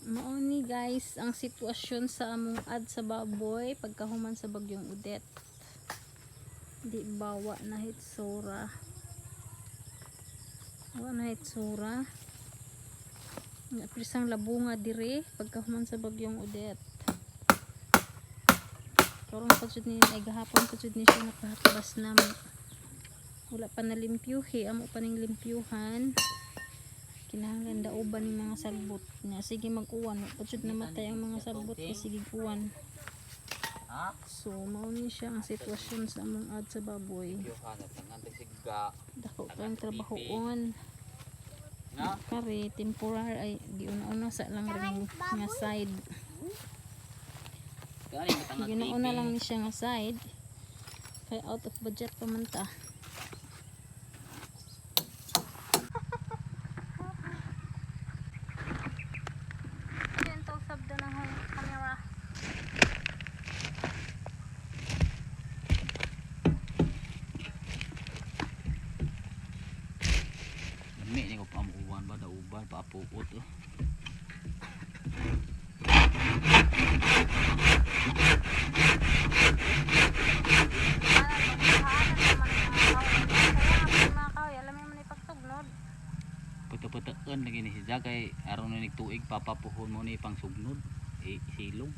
Mao ni, guys, ang sitwasyon sa among ad sa baboy pagkahuman sa bagyong Odette. Di ba wa na hitsura? Wa na hitsura. Nga prisang labunga dire pagkahuman sa bagyong Odette. Karon pa jud ni, ay, gahapon pa jud ni siya nakahakbas na mo. Wala pa nalimpyuhi, amo pa ning limpyuhan. Kinahanglan dauban ni mga sagbot. Nya sige mag-uwan, wa pa jud namatay ang mga sagbot kay sige uwan. Ha? So mao ni siya ang sitwasyon sa among ad sa baboy. Yohana tangan sigga. Dako pa ang trabahoon. Nga? Kari temporary ay giuna-una sa lang rin nga side. Kani tangan. Giuna-una lang ni siya nga side. Kay out of budget pa man ta. Gentle sub doon ang camera. Lami ni ko pamuuwan ba dauban papuot oh. Puto-putoon lagi ni siya kay aron ni tuig papapuhon mo ni pang sugnod eh, silong.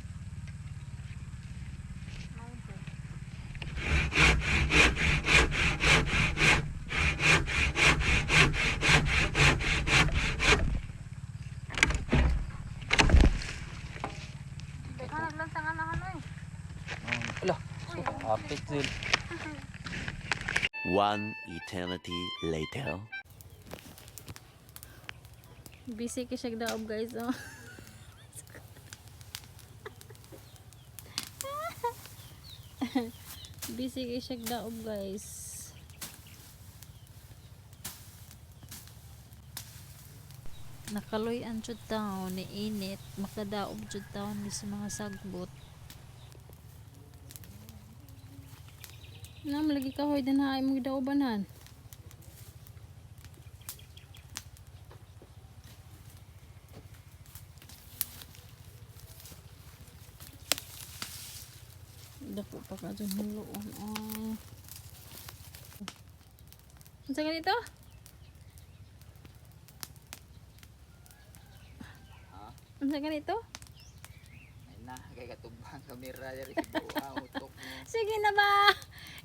Ala, apit zil. One eternity later. Busy kay siya daob, guys, oh. Busy kay siya daob, guys. Nakaloy-an jud taon ni init, makadaob jud taon ni sa mga sagbot. Nam lagi kahoy din ha imong gidaoban han. Dako pa ka dyan hiluon. Ay. Unsa ka dito? Ha? Unsa ka dito? Ay na, kay katubang kamera diri sa buha utok mo. Sige na ba?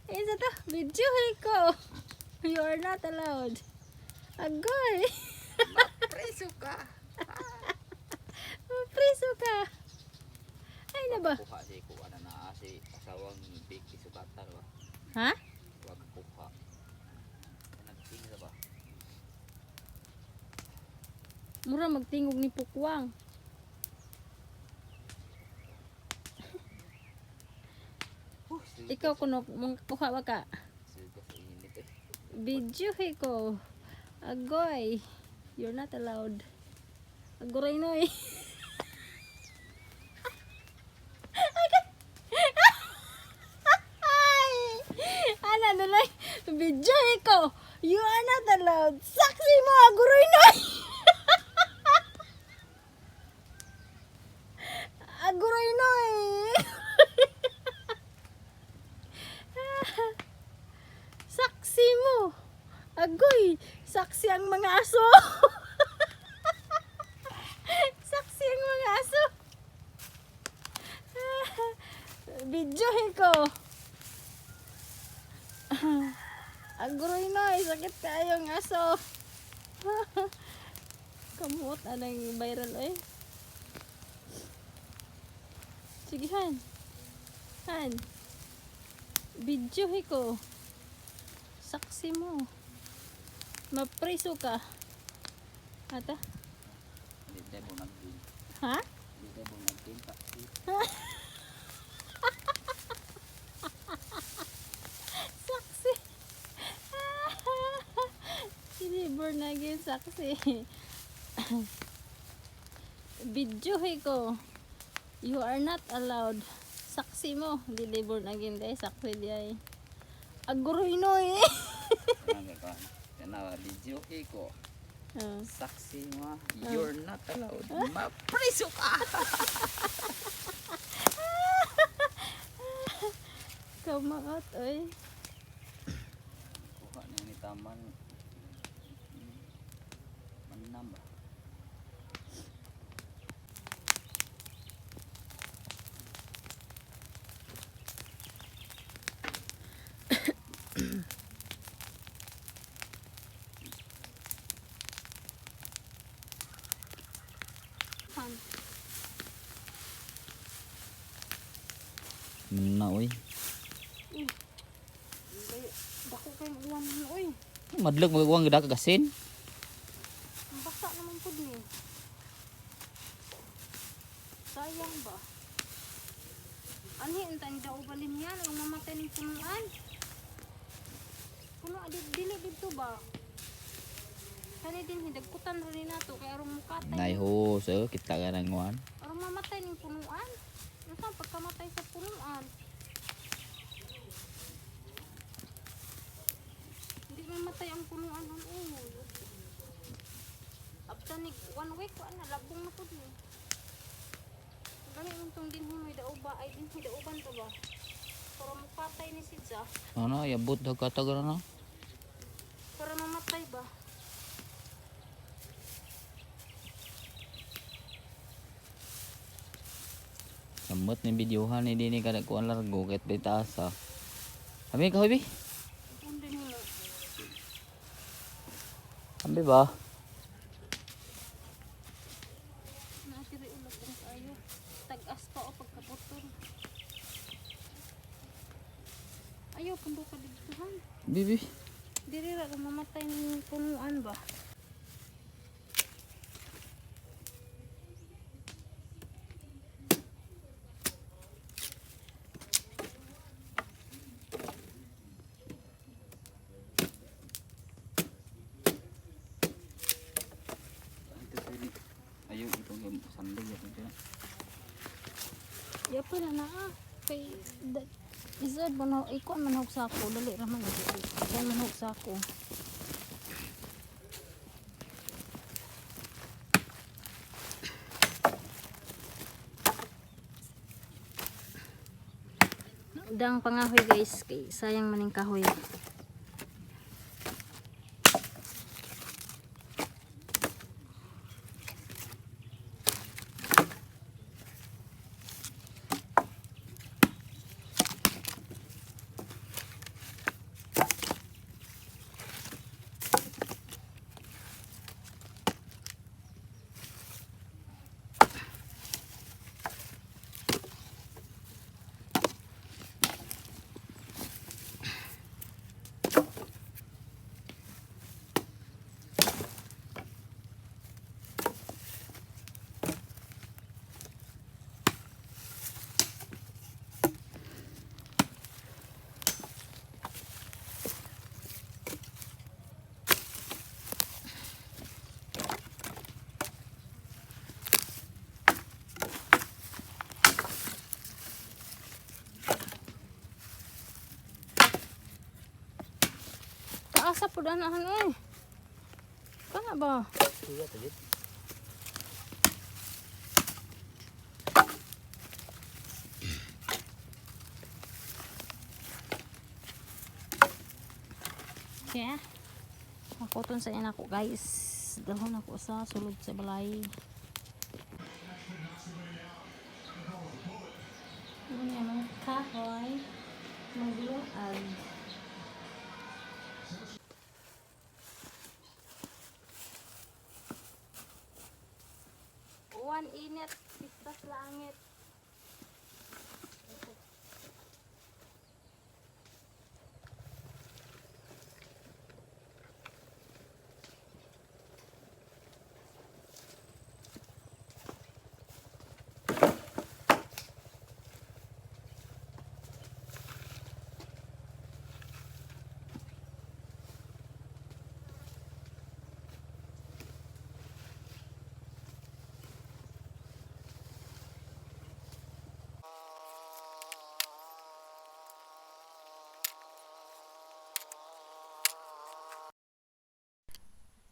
Isa to, video ko. You are not allowed. Agoy. Preso ka. Preso ka. Ay na ba? Kuha si kuha na naa si asawang big sugatan ba. Ha? Wag kuha. Nagting sa ba? Mura magtingog ni Pukwang. Ikaw kuno mong kuha ba ka? Suga sa init eh. Video ko. Agoy. You're not allowed. Agoray noy. Ay! Ana na lang. Video ko. You are not allowed. Saksi mo, aguroy noy. Aguroy noy. Saksi mo. Agoy, saksi ang mga aso. Saksi ang mga aso. Videohin ko. Agroy na, sakit kayo ang aso. Kamuot anang viral eh. Sige han. Han. Videohin ko. Saksi mo. Mapriso ka. Ata? Hindi tayo bunagin. Ha? Hindi tayo bunagin. Taksi. Saksi. Hindi born again, saksi. Video ko. You are not allowed. Saksi mo. Hindi di born again dahil saksi di ay. Aguroy no eh. Ano ka? Kana video ko. Oh. Saksi mo. You're not allowed. Mapriso ka. Kamaot oy. Kuha na ni taman. Manam ba? Han. Na oy. Dako kayong uwan mo oy. Madlog magagawang gida kagasin. Ang basa naman pud ni. Sayang ba? Anhi unta ni daw balin yan ang mamatay ning punuan. Puno di dili didto ba? Kani din hidagkutan ra ni nato kay aron mukatay. Nay ho, so kita ka nang nguan. Aron mamatay ning punuan. Unsa ang pagkamatay sa punuan? Hindi mamatay ang punuan han uy. Abta ni one week wa na labong na pud ni. Gani man tong din may dauba ay din may dauban to ba? Para mukatay ni si Ja. Ano, yabot daw katagal na. Para mamatay ba? Samot ni videohan ni dini kada kuan largo kahit bitasa. Abi ka hoy bi? Undin mo. Abi ba? Naatiri ulag ang kaayo. Tag-as pa o pagkaputol. Ayaw, pundo ka dito han. Bibi. Diri ra ka mamatay ng punuan ba? Ayo itong sanding ya ito. Ya pa na na ah. Kay da, isod man ho, ikuan man hog sako dali ra man. Ikuan man hog sako. Dang pangahoy guys, kay sayang man ning kahoy. Taasa po danahan eh. Kana ba? Kuya to. Kaya, ako tun sa ina ko guys. Dalhon ako sa sulod sa balay. Ano niya, mga kahoy, magluag. Uwan init, pistas langit.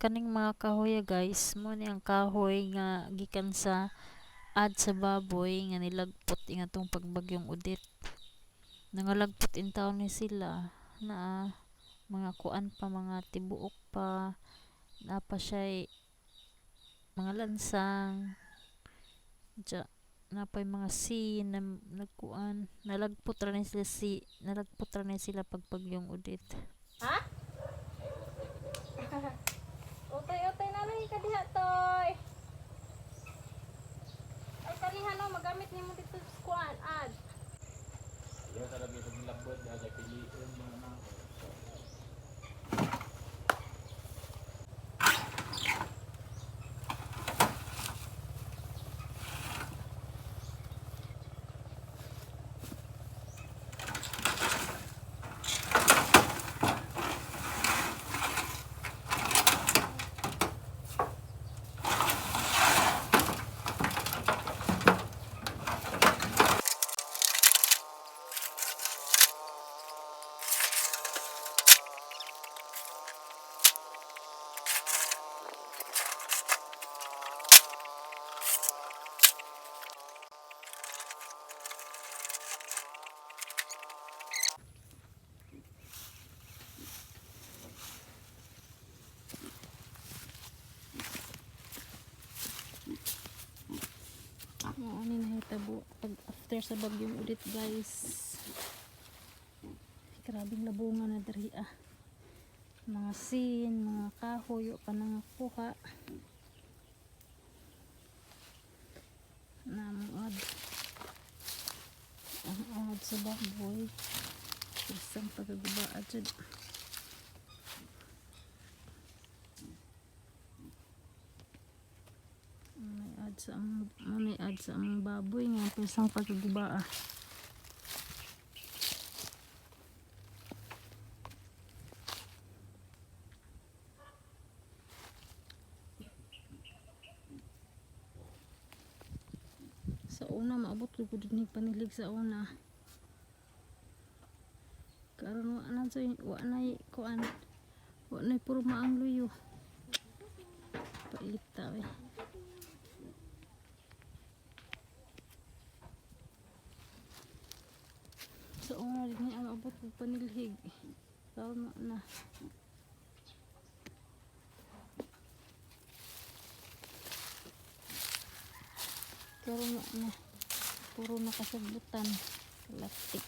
Kaning mga kahoy guys, mo ni ang kahoy nga gikan sa ad sa baboy nga nilagpot inga tong pagbagyong Odette. Nangalagpot in taon ni sila na mga kuan pa, mga tibuok pa, naa pa siya'y mga lansang, dya, naa pa'y mga sea na nagkuan, nalagpot ra ni sila si, nalagpot ra ni sila pag bagyong Odette. Ha? Utoy, utoy na lang ka diha, toy. Ay, kanihan no, magamit nimo dito sa kuan, ad. Ayaw talaga itong labot, agay piliin mga na. Oo, ano nahitabo pag after sa bagyong ulit, guys. Grabing labungan na diri ah. Mga sin, mga kahoy, wa pa nangakuha. Namuad. Ang ad sa baboy. Isang pagkaguba jud. May ad sa ang may ad sa ang baboy nga pisang pagkaguba ah. Sa una maabot ko pud ni panilig sa una. Karon wa na sa wa na kuan. Wa na purma ang luyo. Paita we. Sa una rin niya ang abot ko panilhig. Karon wa na. Karon wa na. Puro nakasagbutan. Latik.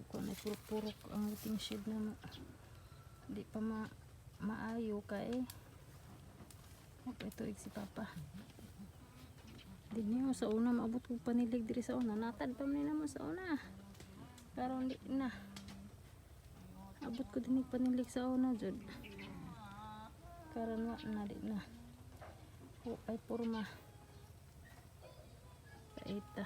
Kuan ay purok-purok ang waiting shed na mo. Di pa maayo kay ito si Papa. Di niyo sa una maabot ko panilig diri sa una. Natad pa man namo sa una. Pero hindi na. Abot ko din panilig sa una jud. Karon wa na di na. Ay purma. Paita.